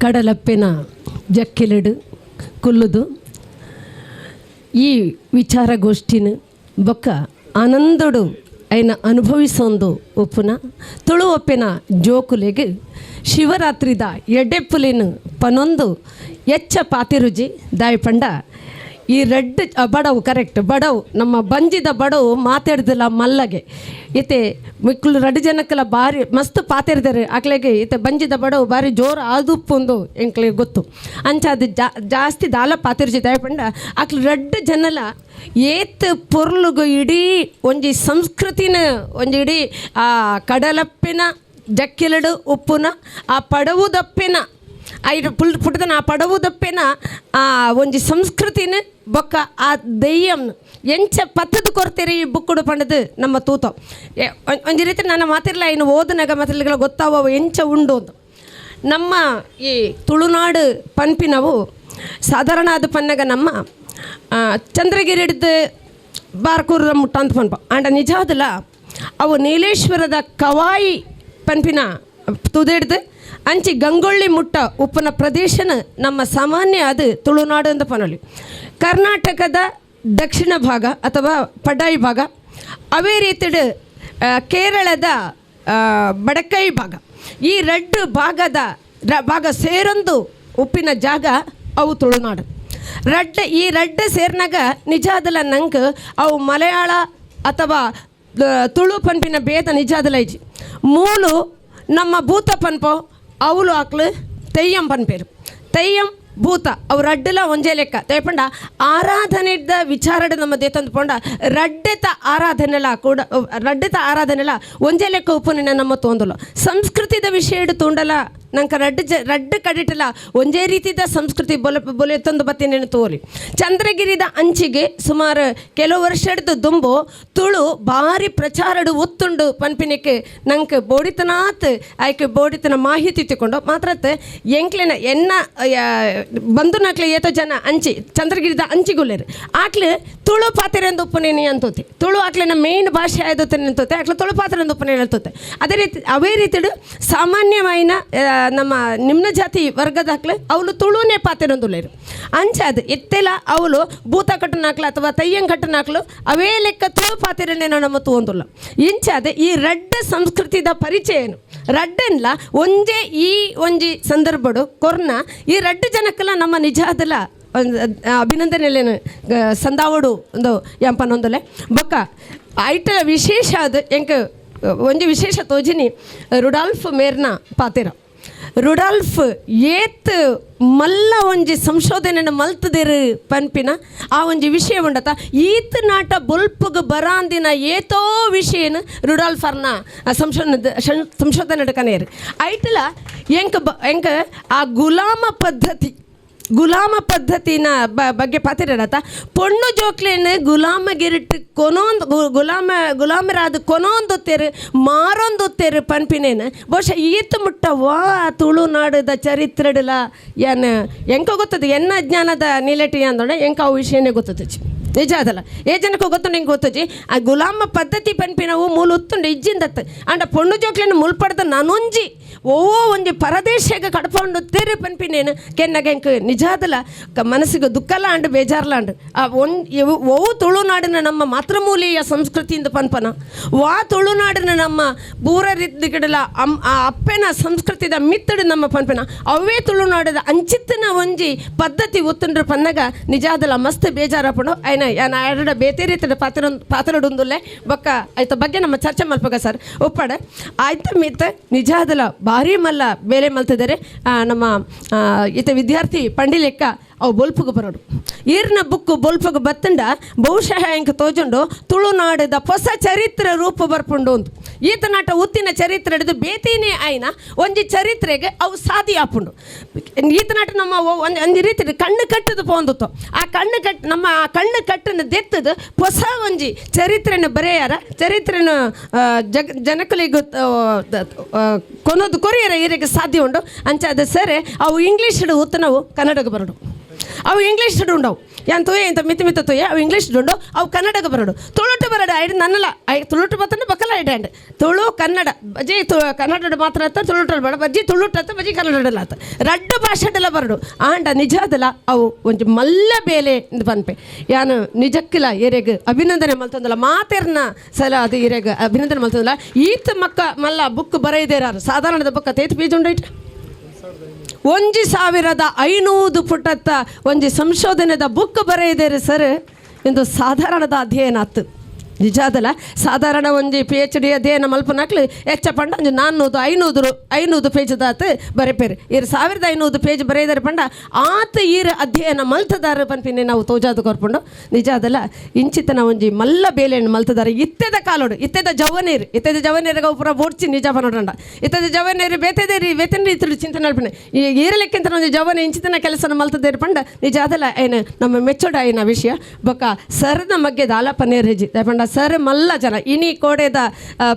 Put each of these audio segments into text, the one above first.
ಕಡಲಪ್ಪೆನ ಜಕ್ಕೆಲಡು ಕುಲ್ಲುದು ಈ ವಿಚಾರಗೋಷ್ಠಿನ ಬೊಕ್ಕ ಆನಂದೊಡು ಐನ ಅನುಭವಿಸೊಂದು ಉಪ್ಪುನ ತುಳು ಒಪ್ಪೆನ ಜೋಕುಲೆಗ್ ಶಿವರಾತ್ರಿದ ಎಡ್ಡೆಪ್ಪುಲೆನ್ ಪನೊಂದು ಎಚ್ಚ ಪಾತೆರುಜಿ. ದಾಯಿ ಪಂಡ ಈ ರಡ್ಡ್ ಬಡವು, ಕರೆಕ್ಟ್, ಬಡವು, ನಮ್ಮ ಬಂಜಿದ ಬಡವು ಮಾತಾಡ್ದಿಲ್ಲ ಮಲ್ಲಗೆ. ಇತ್ತೆ ಮಿಕ್ಲು ರಡ್ಡ್ ಜನಕ್ಕೆಲ್ಲ ಬಾರಿ ಮಸ್ತ್ ಪಾತೆರ್ದಾರೆ. ಅಕ್ಲೆಗೆ ಇತ್ತೆ ಬಂಜಿದ ಬಡವು ಬಾರಿ ಜೋರು ಆದುಪ್ಪುಂದು ಎಂಕ್ಲೆಗ್ ಗೊತ್ತು. ಅಂಚ ಅದು ಜಾಸ್ತಿ ದಾಲ ಪಾತೆರ್ಜಿ. ದಾಯಿ ಪಂಡ ಅಕ್ಲು ರಡ್ಡ್ ಜನಲ ಏತ್ ಪೊರ್ಲುಗು ಇಡೀ ಒಂಜಿ ಸಂಸ್ಕೃತಿನ, ಒಂಜಿ ಇಡೀ ಆ ಕಡಲಪ್ಪಿನ ಜಕ್ಕಿಲಡು ಉಪ್ಪುನ ಆ ಪಡವು ದಪ್ಪಿನ ಐಟ್ ಪುಲ್ ಪುಟ್ಟದನ ಆ ಪಡವು ದಪ್ಪಿನ ಆ ಒಂಜಿ ಸಂಸ್ಕೃತಿನ ಬೊಕ್ಕ ಆ ದೆಯ್ಯಂ ಎಂಚ ಪತ್ತದ ಕೊರ್ತೀರಿ ಈ ಬುಕ್ಕುಡು ಪಂಡದು ನಮ್ಮ ತೂತ. ಒಂಜಿ ರೀತಿ ನನ್ನ ಮಾತಿರ್ಲ ಇನ್ನು ಓದನಾಗ ಮಾತಿರ್ಲಿಗೆಲ್ಲ ಗೊತ್ತಾವ ಎಂಚ ಉಂಡು ಅಂತ. ನಮ್ಮ ಈ ತುಳುನಾಡು ಪನ್ಪಿನವು ಸಾಧಾರಣ ಅದು ಪನ್ನಗ ನಮ್ಮ ಚಂದ್ರಗಿರಿ ಹಿಡ್ದು ಬಾರ್ಕೂರ ಮುಟ್ಟ ಅಂತ ಪನ್ಪ. ಆಂಡ ನಿಜಾದಲ ಅವು ನೀಲೇಶ್ವರದ ಕವಾಯಿ ಪನ್ಪಿನ ತುದಿಡ್ದು ಅಂಚಿ ಗಂಗೊಳ್ಳಿ ಮುಟ್ಟ ಉಪ್ಪುನ ಪ್ರದೇಶನ ನಮ್ಮ ಸಾಮಾನ್ಯ ಅದು ತುಳುನಾಡು ಅಂತ ಪನೊಲಿ. ಕರ್ನಾಟಕದ ದಕ್ಷಿಣ ಭಾಗ ಅಥವಾ ಪಡ್ಡಾಯಿ ಭಾಗ, ಅವೇ ರೀತಿಡು ಕೇರಳದ ಬಡಕೈ ಭಾಗ, ಈ ರಡ್ಡು ಭಾಗದ ಭಾಗ ಸೇರೊಂದು ಉಪ್ಪಿನ ಜಾಗ ಅವು ತುಳುನಾಡು. ರಡ್ಡ ಈ ರಡ್ಡ ಸೇರ್ನಾಗ ನಿಜಾದಲ ನಂಗೆ ಅವು ಮಲಯಾಳ ಅಥವಾ ತುಳು ಪನ್ಪಿನ ಭೇದ ನಿಜಾದಲ ಇಜ್ಜಿ. ಮೂಲು ನಮ್ಮ ಭೂತ ಪನ್ಪೋ, ಅವಳು ಆಕ್ಲು ತೆಯ್ಯಂ ಪನ್ಪೇರು. ತೆಯ್ಯಂ, ಭೂತ ಅವು ರಡ್ಡಲ ಒಂಜೇ ಲೆಕ್ಕ. ತೇಪಂಡ ಆರಾಧನೆದ ವಿಚಾರಡ್ ನಮ್ಮ ದೇತಂದು ಪೋಂಡ ರಡ್ಡೆತ ಆರಾಧನೆಲ ಕೂಡ, ರಡ್ಡೆತ ಆರಾಧನೆಲ ಒಂಜೇ ಲೆಕ್ಕ ಉಪ್ಪುನಿನ ನಮ್ಮ ತೋಂದುಲ. ಸಂಸ್ಕೃತಿದ ವಿಷಯಡ್ ತೂಂಡಲ ನಂಕ ರಡ್ಡು ಜ ರಡ್ಡು ಕಡಿಟಲ ಒಂಜೇ ರೀತಿದ ಸಂಸ್ಕೃತಿ ಬೊಲೆ ಬೊಲೆ ತಂದು ಬತ್ತಿನ ತೋಲಿ. ಚಂದ್ರಗಿರಿದ ಅಂಚಿಗೆ ಸುಮಾರು ಕೆಲವು ವರ್ಷದ ದುಂಬು ತುಳು ಭಾರಿ ಪ್ರಚಾರಡು ಒತ್ತುಂಡು ಪನ್ಪಿನಕ್ಕೆ ನಂಗೆ ಬೋಡಿತನಾತ್ ಆಯ್ಕೆ ಬೋಡಿತನ ಮಾಹಿತಿ ತಿಕೊಂಡು ಮಾತ್ರ. ಎಂಕ್ಲೆನ ಎನ್ನ ಬಂಧುನಕ್ಲೆ ಏತೋ ಜನ ಅಂಚಿ ಚಂದ್ರಗಿರಿದ ಅಂಚಿಗುಲ್ಲೇರು. ಆಕ್ಲೆ ತುಳು ಪಾತ್ರೆ ಉಪ್ಪುನೇನಿ ಅಂತೋತಿ. ತುಳು ಆಕ್ಲೆನ ಮೇನ್ ಭಾಷೆ ಆಯ್ದೊತ್ತೆ ಅಂತೋತೆ. ಆಕ್ಲೆ ತುಳು ಪಾತ್ರೆ ಉಪ್ಪುನೇನಿ ಅಂತೋತೆ. ಅದೇ ರೀತಿ ಅವೇ ರೀತಿಡು ಸಾಮಾನ್ಯವಾಯಿನ ನಮ್ಮ ನಿಮ್ನ ಜಾತಿ ವರ್ಗದಾಕ್ಲೆ ಅವಳು ತುಳುನೇ ಪಾತೆರೊಂದುಲ್ಲೇರು. ಅಂಚಾದ್ ಎತ್ತೆಲ ಅವಳು ಭೂತ ಕಟ್ಟನಾಕ್ಲು ಅಥವಾ ತಯ್ಯಂ ಕಟ್ಟನಾಕ್ಲು ಅವೇ ಲೆಕ್ಕ ತುಳು ಪಾತೆರನೇ ನಮ್ಮ ತೂವೊಂದುಲ್ಲ. ಇಂಚಾದ ಈ ರಡ್ಡ ಸಂಸ್ಕೃತಿದ ಪರಿಚಯ ಏನು ರಡ್ಡನ್ಲ ಒಂಜೇ ಈ ಒಂಜಿ ಸಂದರ್ಭಡು ಕೊರ್ನ ಈ ರಡ್ಡು ಜನಕ್ಕೆಲ್ಲ ನಮ್ಮ ನಿಜಾದಲ ಒಂದು ಅಭಿನಂದನೆಲೇನು ಸಂದಾವಡು ಒಂದು ಎಂಪನೊಂದಲೆ. ಬೊಕ್ಕ ಐಟಲ ವಿಶೇಷ ಅದು ಎಂಕ್ ಒಂಜಿ ವಿಶೇಷ ತೋಜಿನಿ ರುಡಾಲ್ಫ್ ಮೇರ್ನ ಪಾತೆರ. ರುಡಾಲ್ಫ್ ಏತ್ ಮಲ್ಲ ಒಂಜಿ ಸಂಶೋಧನೆಯನ್ನು ಮಲ್ತದಿರು ಪನ್ಪಿನ ಆ ಒಂಜಿ ವಿಷಯ ಉಂಡತ. ಈತ್ ನಾಟ ಬೊಲ್ಪುಗ್ ಬರಾಂದಿನ ಏತೋ ವಿಷಯನ ರುಡಾಲ್ಫ್ ಅರ್ನ ಸಂಶೋಧನೆ ಸಂಶೋಧನೆ ಕನೇರು. ಐಟಲ ಎಂಕ್ ಎಂಕ್ ಆ ಗುಲಾಮ ಪದ್ಧತಿ, ಗುಲಾಮ ಪದ್ಧತಿನ ಬಗ್ಗೆ ಪಾತಿರತ. ಪೊಣ್ಣು ಜೋಕ್ಲೇನು ಗುಲಾಮಗಿರಿಟ್ ಕೊನೊಂದು ಗುಲಾಮ ಗುಲಾಮರಾದ ಕೊನೊಂದುತ್ತೇರು ಮಾರೊಂದುತ್ತೇರು ಪನ್ಪಿನೇನು ಬಹುಶಃ ಈತ ಮುಟ್ಟ ವಾ ತುಳುನಾಡದ ಚರಿತ್ರೆಡಲ ಏನ್ ಎಂಕ ಗೊತ್ತದ. ಎನ್ನ ಜ್ಞಾನದ ನಿಲೆಟಿ ಅಂದೋಣ ಎಂಕ ಅವು ವಿಷಯನೇ ಗೊತ್ತದ. ನಿಜ ಅದಲ್ಲ, ಏ ಜನಕ್ಕೆ ಗೊತ್ತು ನಿಂಗೆ ಗೊತ್ತಜಿ. ಆ ಗುಲಾಮ ಪದ್ಧತಿ ಪನ್ಪಿನವು ಮೂಲ ಉತ್ತುಂಡು ಇಜ್ಜಿಂದತ್ತು. ಅಂಡ ಪೊಣ್ಣು ಜೋಕ್ಲೇನು ಮುಲ್ಪಡ್ದ ನಾನೊಂಜಿ ಓ ಒಂಜಿ ಪರದೇಶಗ ಕಡಪೊಂಡು ತೇರು ಪನ್ಪಿನೇನು ಕೆನ್ನಗ ಎಂಕ್ ನಿಜಾದಲ ಮನಸ್ಸಿಗೆ ದುಃಖಲ ಅಂಡ್ ಬೇಜಾರ್ಲ ಅಂಡ್. ಆ ಒನ್ ಓ ತುಳುನಾಡಿನ ನಮ್ಮ ಮಾತೃಮೂಲೀಯ ಸಂಸ್ಕೃತಿಯಿಂದ ಪನ್ಪನ ವಾ ತುಳುನಾಡಿನ ನಮ್ಮ ಪೂರ ರೀತಿಗಡಲ ಆ ಅಪ್ಪೆನ ಸಂಸ್ಕೃತಿದ ಮಿತ್ತಡು ನಮ್ಮ ಪನ್ಪನ ಅವೇ ತುಳುನಾಡದ ಅಂಚಿತ್ತಿನ ಒಂಜಿ ಪದ್ಧತಿ ಉತ್ತುಂಡ್ರ ಪನ್ನಗ ನಿಜಾದಲ ಮಸ್ತ್ ಬೇಜಾರಪ್ಪಣು. ಐನ ಯಾನ ಎರಡ ಬೇತೆ ರೀತಿಯ ಪಾತ್ರ ಪಾತ್ರಡುಂದುಲ್ಲೆ. ಬೊಕ್ಕ ಐತ ಬಗ್ಗೆ ನಮ್ಮ ಚರ್ಚೆ ಮಲ್ಪಗ ಸರ್ ಉಪ್ಪಡ ಆಯ್ತು. ಮಿತ್ತ ನಿಜಾದಲ ಭಾರಿ ಮಲ್ಲ ಬೇಲೆ ಮಲ್ತಿದ್ದಾರೆ ನಮ್ಮ ಈತ ವಿದ್ಯಾರ್ಥಿ ಪಂಡಿಲೆಕ್ಕ ಅವು ಬೊಲ್ಪುಗು ಬರೋಡು. ಈರ್ನ ಬುಕ್ಕು ಬೊಲ್ಪುಗು ಬತ್ತಂಡ ಬಹುಶಃ ಎಂಕ್ ತೋಜುಂಡು ತುಳುನಾಡದ ಹೊಸ ಚರಿತ್ರೆ ರೂಪ ಬರ್ಪುಂಡು ಅಂತ. ಈತ ನಾಟ ಉತ್ತಿನ ಚರಿತ್ರೆ ಹಿಡಿದು ಬೇತಿನೇ ಆಯ್ನ ಒಂಜಿ ಚರಿತ್ರೆಗೆ ಅವು ಸಾದಿ ಆಪುಂಡು. ಈತ ನಾಟ ನಮ್ಮ ಒಂಜಿ ಒಂಜಿ ರೀತಿ ಕಣ್ಣು ಕಟ್ಟದು ಪೋಂದುತ್ತು. ಆ ಕಣ್ಣು ಕಟ್ ನಮ್ಮ ಆ ಕಣ್ಣು ಕಟ್ಟನ್ನು ದೆತ್ತದು ಹೊಸ ಒಂಜಿ ಚರಿತ್ರೆನ ಬರೆಯಾರ, ಚರಿತ್ರೆನ ಜನಕಲಿಗೆ ಕೊನೋದು ಕೊರಿಯರ ಈರಿಗೆ ಸಾಧ್ಯ ಉಂಡು. ಅಂಚ ಅದು ಸರಿ, ಅವು ಇಂಗ್ಲೀಷ್ ಉತ್ತನವು ಕನ್ನಡಕ್ಕೆ ಬರೋಡು. ಅವು ಇಂಗ್ಲೀಷ್ ಉಂಡವು. ಯಾನ್ ತೂಯೆ, ಇಂತ ಮಿತ್ತ ಮಿತ್ತ ತೂಯೆ. ಅವು ಇಂಗ್ಲೀಷ್ ಉಂಡು, ಅವು ಕನ್ನಡಕ್ಕೆ ಬರಡು. ತುಳುಟು ಬರಡು ಐಡ್ ನನ್ನಲ I. ತುಳುಟು ಬತ್ತಂಡ ಬಕ್ಕಲ ಐಡ್. ತುಳು ಕನ್ನಡ ಬಜಿ ಕನ್ನಡ ಮಾತ್ರ ಅತ್ತ, ತುಳುಟಲ್ಲಿ ಬೇಡ. ಬಜ್ಜಿ ತುಳುಟು ಅತ್ತ, ಬಜ್ಜಿ ಕನ್ನಡಲ್ಲ ಅತ್ತ, ರಡ್ಡು ಭಾಷೆಡೆಲ್ಲ ಬರಡು. ಆಂಡ ನಿಜಾದಲ ಅವು ಒಂಜಿ ಮಲ್ಲ ಬೇಲೆ ಇಂದ್ ಪನ್ಪೆ ಯಾನು. ನಿಜಕ್ಕಿಲ ಏರೆಗ್ ಅಭಿನಂದನೆ ಮಲ್ತೊಂದಲ್ಲ, ಮಾತೆರ್ನ ಸಲ ಅದು ಇರೆಗ್ ಅಭಿನಂದನೆ ಮಲ್ತೊಂದಲ್ಲ. ಈತ ಮಕ್ಕ ಮಲ್ಲ ಬುಕ್ ಬರೆಯದೇರಾರು. ಸಾಧಾರಣದ ಬುಕ್ ತೇತ್ ಪೇಜ್ ಉಂಡೈಟ್? 1500 ಪುಟತ್ತ ಒಂಜಿ ಸಂಶೋಧನೆದ ಬುಕ್ ಬರೆಯಿದ್ದೇರೆ ಸರ್. ಇಂದು ಸಾಧಾರಣದ ಅಧ್ಯಯನ ಆತು ನಿಜಾದಲ್ಲ. ಸಾಧಾರಣ ಒಂಜಿ ಪಿಎಚ್‌ಡಿ ಅಧ್ಯಯನ ಮಲ್ಪನಾಕ್ಲು ಹೆಚ್ಚ ಪಂಡ ಒಂಜಿ 400 500 500 ಪೇಜ್ದಾತ್ ಬರೆಪೇರು. ಈರ್ 1500 ಪೇಜ್ ಬರೆಯಿದಾರೆ ಪಂಡ ಆತ ಈರ್ ಅಧ್ಯಯನ ಮಲ್ತದಾರ ಪನ್ಪಿನಿ ನಾವು ತೋಜಾದು ಕೊರ್ಪುಂಡು. ನಿಜಾದಲ್ಲ, ಇಂಚಿತನ ಒಂಜಿ ಮಲ್ಲ ಬೇಲೆಯನ್ನು ಮಲ್ತದಾರೆ. ಇತ್ತೆದ ಕಾಲೋಡು ಇತ್ತೆದ ಜವನೇರು, ಇತ್ತೆದ ಜವನೇರಿಗೆ ಪೂರ ಬೋಡ್ಚಿ. ನಿಜ ಪನೋಡಂಡ ಇತ್ತೆದ ಜವನೇರು ಬೇತೆದೇರಿ ಬೇತನ ರೀತಿಯಲ್ಲಿ ಚಿಂತನೆ ಮಲ್ಪನೆ. ಈ ಈರಲೆಕ್ಕಿಂತ ಒಂಜಿ ಜವನ ಇಂಚಿತನ ಕೆಲಸನ ಮಲ್ತದೇರು ಪಂಡ ನಿಜ ಅದಲ್ಲ, ಏನು ನಮ್ಮ ಮೆಚ್ಚೋಡ ಆಯಿನ ವಿಷಯ. ಬೊಕ್ಕ ಸರ್ನ ಬಗ್ಗೆ ದಾಲ ಪನೇರ್ ಹೆಜ್ಜಿ ಪಂಡ ಸರ್ ಮಲ್ಲ ಜನ. ಇನಿ ಕೋಡೆದ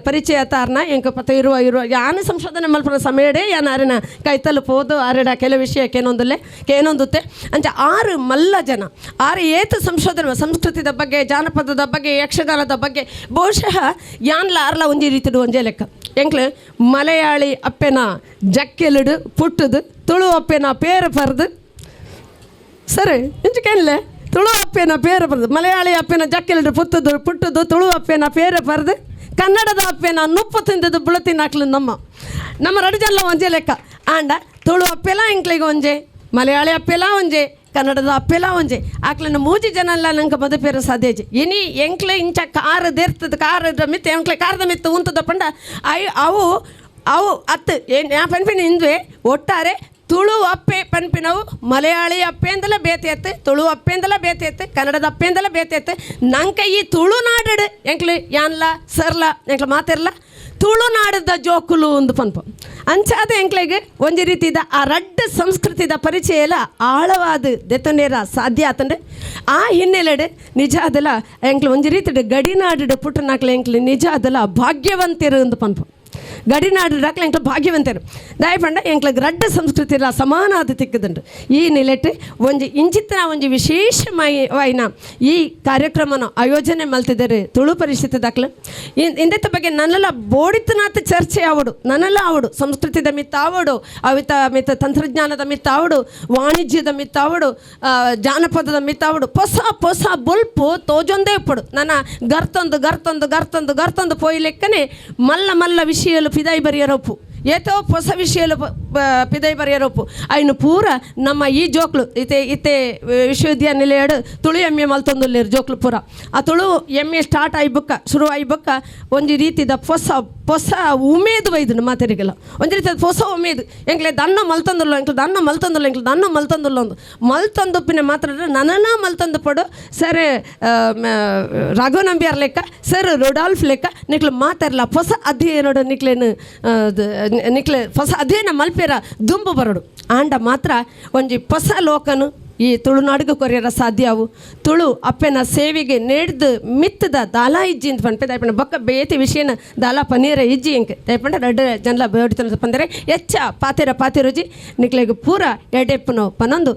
ಪರಿಚಯ ತಾರ್ನ ಎಂಕ ಪತ ಇರುವ ಇರುವ ಯಾನ ಸಂಶೋಧನೆ ಮಲ್ಪನ ಸಮಯಡೇ ಯಾನ ಅರೆನ ಕೈತಲು ಪೋದು ಅರೆಡ ಕೆಲವು ವಿಷಯ ಕೇನೊಂದುಲ್ಲೆ ಕೇನೊಂದುತ್ತೆ. ಅಂಚ ಆರು ಮಲ್ಲ ಜನ. ಆರು ಏತು ಸಂಶೋಧನೆ ಸಂಸ್ಕೃತಿದ ಬಗ್ಗೆ, ಜಾನಪದದ ಬಗ್ಗೆ, ಯಕ್ಷಗಾನದ ಬಗ್ಗೆ. ಬಹುಶಃ ಯಾನ್ಲ ಆರ್ಲ ಒಂಜಿ ರೀತಿಡು ಒಂಜೇ ಲೆಕ್ಕ. ಎಂಕ್ಲು ಮಲಯಾಳಿ ಅಪ್ಪೆನ ಜಕ್ಕೆಲುಡು ಪುಟ್ಟುದು, ತುಳು ಅಪ್ಪೆನ ಪೇರು ಪರ್ದು. ಸರಿ, ಇಂಚ ತುಳು ಅಪ್ಪೆನ ಪೇರು ಪರ್ದು, ಮಲಯಾಳಿ ಅಪ್ಪೆನ ಜಕ್ಕೆಲುಡು ಪುತ್ತದು ಪುಟ್ಟುದು, ತುಳು ಅಪ್ಪೆನ ಪೇರು ಪರ್ದು, ಕನ್ನಡದ ಅಪ್ಪೆನ ನುಪ್ಪು ತಿಂದದ್ದು ಬುಳ ತಿನ್ನಾಕ್ಲು. ನಮ್ಮ ನಮ್ಮ ರಡು ಜನ ಒಂಜೇ ಲೆಕ್ಕ. ಆಂಡ ತುಳು ಅಪ್ಪೆಲ ಎಂಕ್ಲಿಗೆ ಒಂಜೆ, ಮಲಯಾಳಿ ಅಪ್ಪೆಲ ಒಂಜೆ, ಕನ್ನಡದ ಅಪ್ಪೆಲ ಒಂಜೆ. ಆಕ್ಲನ ಮೂಜಿ ಜನ ಎಲ್ಲ ನಂಗೆ ಮದುಪೇರ ಸಾಧ್ಯ. ಇನಿ ಎಂಕ್ಲೆ ಇಂಚ ಕಾರ್ ದೇರ್ತದ, ಕಾರದ ಮಿತ್ತ ಎಂಕ್ಲೆ ಕಾರದ ಮಿತ್ತ ಉಂತದ ಪಂಡ I ಅವು ಅವು ಅತ್ತು ಏನು ಯಾ ಪನ್ಪಿನ ಇಂದ್ವೆ. ಒಟ್ಟಾರೆ ತುಳು ಅಪ್ಪೆ ಪನ್ಪಿನವು ಮಲಯಾಳಿ ಅಪ್ಪೆಂದಲ ಬೇತೆ ಎತ್ತು, ತುಳು ಅಪ್ಪೆಂದಲ ಬೇತೆ ಎತ್ತು, ಕನ್ನಡದ ಅಪ್ಪೆಂದಲ ಬೇತೆ ಎತ್ತು. ನಂಕ ಈ ತುಳುನಾಡು ಎಂಕ್ಲು ಯಾನ್ಲ ಸರ್ಲ ಎಂಕ್ಲ ಮಾತಿರ್ಲ ತುಳುನಾಡದ ಜೋಕುಲು ಒಂದು ಪನ್ಪ. ಅಂಚಾದ ಎಂಕ್ಲೆಗ್ ಒಂಜಿ ರೀತಿದ ಆ ರಡ್ಡ್ ಸಂಸ್ಕೃತಿದ ಪರಿಚಯ ಎಲ್ಲ ಆಳವಾದ ದೆತ್ತೊನೇರ ಸಾಧ್ಯ ಆತಂಡೆ. ಆ ಹಿನ್ನೆಲೆಡ್ ನಿಜ ಅದಲ್ಲ, ಎಂಕ್ಲು ಒಂಜಿ ರೀತಿಡ್ ಗಡಿನಾಡು ಪುಟ್ಟನಾಕ್ಲೆ ಎಂಕ್ಲು ನಿಜ ಅದಲ್ಲ ಭಾಗ್ಯವಂತಿರು ಒಂದು ಪನ್ಪ. ಗಡಿನಾಡು ದಾಖಲೆ ಎಂಕ್ಲ ಭಾಗ್ಯವಂತರು. ದಾಯ ಪಂಡ ಎಂಕ್ಲ ರಡ್ಡ ಸಂಸ್ಕೃತಿ ಇಲ್ಲ ಸಮಾನ ಅದು ತಿಕ್ಕದುಂಡು. ಈ ನಿಲೆಟ್ ಒಂಜಿ ಇಂಚಿತ್ತಿನ ಒಂಜಿ ವಿಶೇಷವಾಯಿನ ಈ ಕಾರ್ಯಕ್ರಮನ ಆಯೋಜನೆ ಮಲ್ತಿದ್ದಾರೆ ತುಳು ಪರಿಷತ್ ದಾಖಲೆ. ಇಂದೆತ್ತ ಬಗ್ಗೆ ನನ್ನೆಲ್ಲ ಬೋಡಿತನಾಥ ಚರ್ಚೆ ಆವಡು, ನನ್ನೆಲ್ಲ ಆವಡು. ಸಂಸ್ಕೃತಿದ ಮಿತ್ತ ಆವಡು, ಅವಿತ ಮಿತ್ತ ತಂತ್ರಜ್ಞಾನದ ಮಿತ್ತ ಆವಡು, ವಾಣಿಜ್ಯದ ಮಿತ್ತ ಆವಡು, ಜಾನಪದದ ಮಿತ್ತ ಆವಡು. ಹೊಸ ಹೊಸ ಬೊಲ್ಪು ತೋಜೊಂದೇ ಇಪ್ಪಡು. ನನ್ನ ಗರ್ತೊಂದು ಗರ್ತೊಂದು ಗರ್ತೊಂದು ಗರ್ತೊಂದು ಪೋಯಿ ಲೆಕ್ಕನೆ ಮಲ್ಲ ಮಲ್ಲ ವಿಷಯಲು ಪಿದಾಯಿ ಬರಿಯರೊಪ್ಪು, ಏತೋ ಹೊಸ ವಿಷಯಲು ಪಿದಾಯಿ ಬರಿಯರೊಪ್ಪು. ಐನು ಪೂರ ನಮ್ಮ ಈ ಜೋಕ್ಲು ಇತ್ತೆ ಇತ್ತೆ ವಿಶ್ವವಿದ್ಯಾನಿಲಯಡು ತುಳು ಎಮ್ಮೆ ಮಲ್ತೊಂದುಲ್ಲೇರು ಜೋಕ್ಲು ಪೂರ. ಆ ತುಳು ಎಮ್ಮೆ ಸ್ಟಾರ್ಟ್ ಆಯಿ ಬೊಕ್ಕ, ಶುರು ಆಯಿ ಬೊಕ್ಕ ಒಂಜಿ ರೀತಿದ ಹೊಸ ಹೊಸ ಉಮೇದು ಬೈದುಂಡು ಮಾತೆರಿಗೆಲ್ಲ. ಒಂಜಿ ರೀತಿದ ಹೊಸ ಉಮೇದು. ಎಂಕ್ಲೆ ದನ್ನ ಮಲ್ತೊಂದುಲ್ಲ, ಎಂಕ್ಲೆ ದನ್ನ ಮಲ್ತೊಂದುಲ್ಲ, ಎಂಕ್ಲೆ ದನ್ನ ಮಲ್ತೊಂದುಲ್ಲ. ಒಂದು ಮಲ್ತೊಂದುಪ್ಪಿನ ಮಾತ್ರ ನನನ ಮಲ್ತೊಂದು ಪಡು. ಸರ್ ರಾಘವ ನಂಬಿಯಾರ್ ಲೆಕ್ಕ, ಸರ್ ರುಡಾಲ್ಫ್ ಲೆಕ್ಕ ನಿಕ್ಲು ಮಾತಾರಲ್ಲ ಹೊಸ ಅಧ್ಯಯನೋಡು ನಿಕ್ಲೇನು ನಿಕ್ಲೆ ಹೊಸ ಅಧ್ಯಯನ ಮಲ್ಪೇರ ದುಂಬು ಬರೋಡು. ಆಂಡ ಮಾತ್ರ ಒಂಜಿ ಹೊಸ ಲೋಕನು ಈ ತುಳುನಾಡಿಗೆ ಕೊರಿಯರ ಸಾಧ್ಯ ಅವು. ತುಳು ಅಪ್ಪೆನ ಸೇವೆಗೆ ನೇಡ್ದು ಮಿತ್ತದ ದಾಲ ಇಜ್ಜಿ ಅಂತ ಪನ್ಪೆ. ದಯಪಂಡ ಬೊಕ್ಕ ಬೇತಿ ವಿಷಯನ ದಾಲ ಪನೀರ ಇಜ್ಜಿ ಎಂಕ್. ದಯಪಂಡ ರಡ್ಡ್ ಜನಲ ಬೇಡಿತನ ಪಂದರೆ ಹೆಚ್ಚ ಪಾತೆರ ಪಾತೆರುಜಿ. ನಿಕ್ಲೆಗ್ ಪೂರ ಎಡೆಪ್ಪುನು ಪನೊಂದು.